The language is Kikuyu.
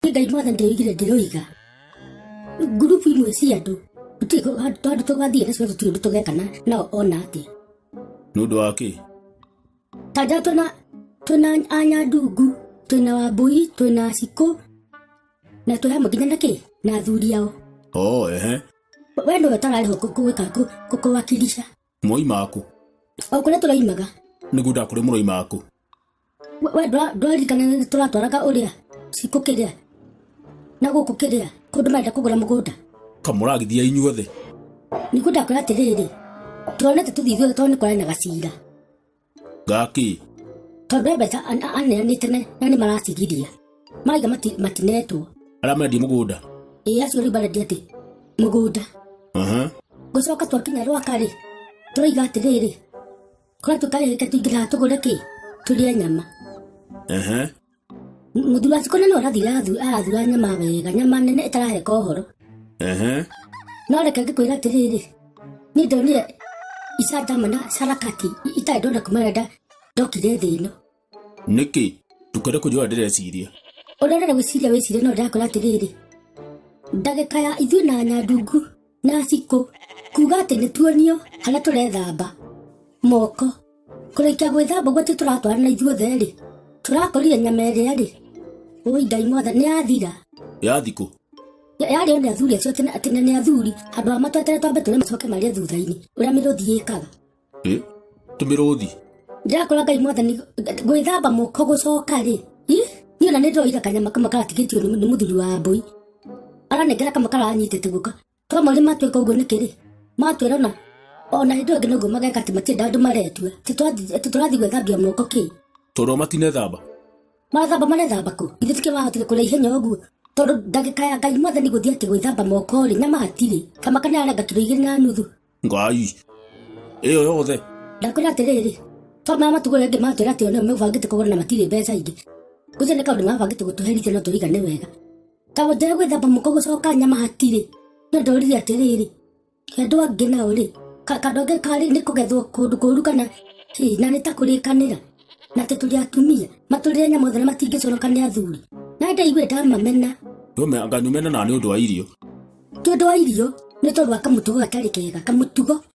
Nĩ Ngai mwathani ndĩroigire ndĩroiga ngurubu imwe cia andũ gũtirĩ handũ tũgathiĩ nacio tũtirĩ ũndũ tũgekana nao ona atĩa. Nĩ ũndũ wa kĩ? Ta nja twĩna anyandungu, twĩna wambui, twĩna cikũ na twĩ hamwe nginya na kĩ na athuri ao. Oh, ehe. We nĩwe ũtararĩhwo gwĩka kũwakilisha. Mwoima kũ? O kũrĩa tũroimaga. Nĩguo ndakũrĩa mũroima kũ? We ndwaririkana nĩ tũratwaraga ũrĩa cikũ kĩrĩa na gũkũ kĩrĩa kũndũ marenda kũgũra mũgũnda. Kamũragithia inyuothe. Nĩguo ndakwĩra atĩrĩrĩ, tuonete tũthiĩ ithuothe tondũ nĩ kũrarĩ na gacira. Gakĩ? Tondũ he mbeca aneanĩte na nĩ maracigiria. Maraiga matinetwo. Arĩa marendia mũgũnda? Ĩĩ acio rĩu marendia atĩ mũgũnda. Aha. Gũcoka twakinya rwaka rĩ, tũroiga atĩrĩrĩ, kũrĩa tũkarĩka tũingĩraga tũgũre kĩ tũrĩe nyama. Ehe. Mũthuri wa cikũna no arathire arathura nyama wega, nyama nene ĩtarareka ũhoro. Ehe. No reke ngĩkwĩra atĩrĩrĩ, niĩ ndonire icanjama na carakati itarĩ ndona kuma rĩrĩa ndokire thĩ ĩno. Nĩkĩ? Ndũkende kũnjũra ndĩreciria. Ũrĩa ũrenda gwĩciria wĩcirie, no ndĩrakwĩra atĩrĩrĩ, ndagĩka ya ithuĩ na nyandungu na cikũ kuga atĩ nĩ tuonio harĩa tũrethamba moko kũrĩkia gwĩthamba ũguo atĩ tũratwarana ithuothe rĩ, tũrakorire nyama ĩrĩa rĩ, ũi Ngai mothe nĩ yathira. Yathikũ? Yarĩo nĩ athuri acio atĩ nĩ athuri handũ ha matwetere twambe tũrĩe macoke marĩe thutha-inĩ ũrĩa mĩrũthi ĩkaga. Ĩ, tũmĩrũthi? Ndĩrakora Ngai mwathani gwĩthamba moko gũcoka rĩ, ih, niĩ ona nĩ ndĩroire kanyama kamwe karatigĩtio nĩ mũthuri wa mbũi aranengera kamwe karanyitĩte guoko. Twamũria matwĩka ũguo nĩkĩ rĩ, matwĩra ona hĩndĩ ĩyo ĩngĩ noguo mageka atĩ matienda andũ maretua atĩ tũrathiĩ gwĩthambia moko kĩ. Tondũ o matinethamba. Marathamba marethamba kũ? Ithuĩ tikĩ mahotire kũrĩa ihenya ũguo tondũ ndagĩka ya Ngai mwathani gũthiĩ atĩ gwĩthamba moko rĩ, nyama hatirĩ kamaka nĩ arenga kiro 2.5. Ngai ĩyo yothe. Ndakwĩra atĩrĩrĩ, twamaya matukũ rĩngĩ matwĩra atĩ onao mebangĩte kũgũra na matirĩ mbeca ingĩ. Gũcio nĩ kaũndũ mabangĩte gũtũherithia no tũriga nĩ wega. Ta njĩra gwĩthamba moko gũcoka nyama hatirĩ. No ndoririe atĩrĩrĩ, andũ angĩ nao rĩ, kandũ angĩ karĩ nĩ kũgethwo kũndũ kũru kana hĩ, na nĩ ta kũrĩkanĩra na atĩ tũrĩ atumia matũrĩre nyama othe na matingĩconoka nĩ athuri. Na ndaiguire ndamamena. Anga nĩũmena na nĩ ũndũ wa irio. Ti ũndũ wa irio, nĩ tondũ wa kamũtugo gatarĩ kega, kamũtugo.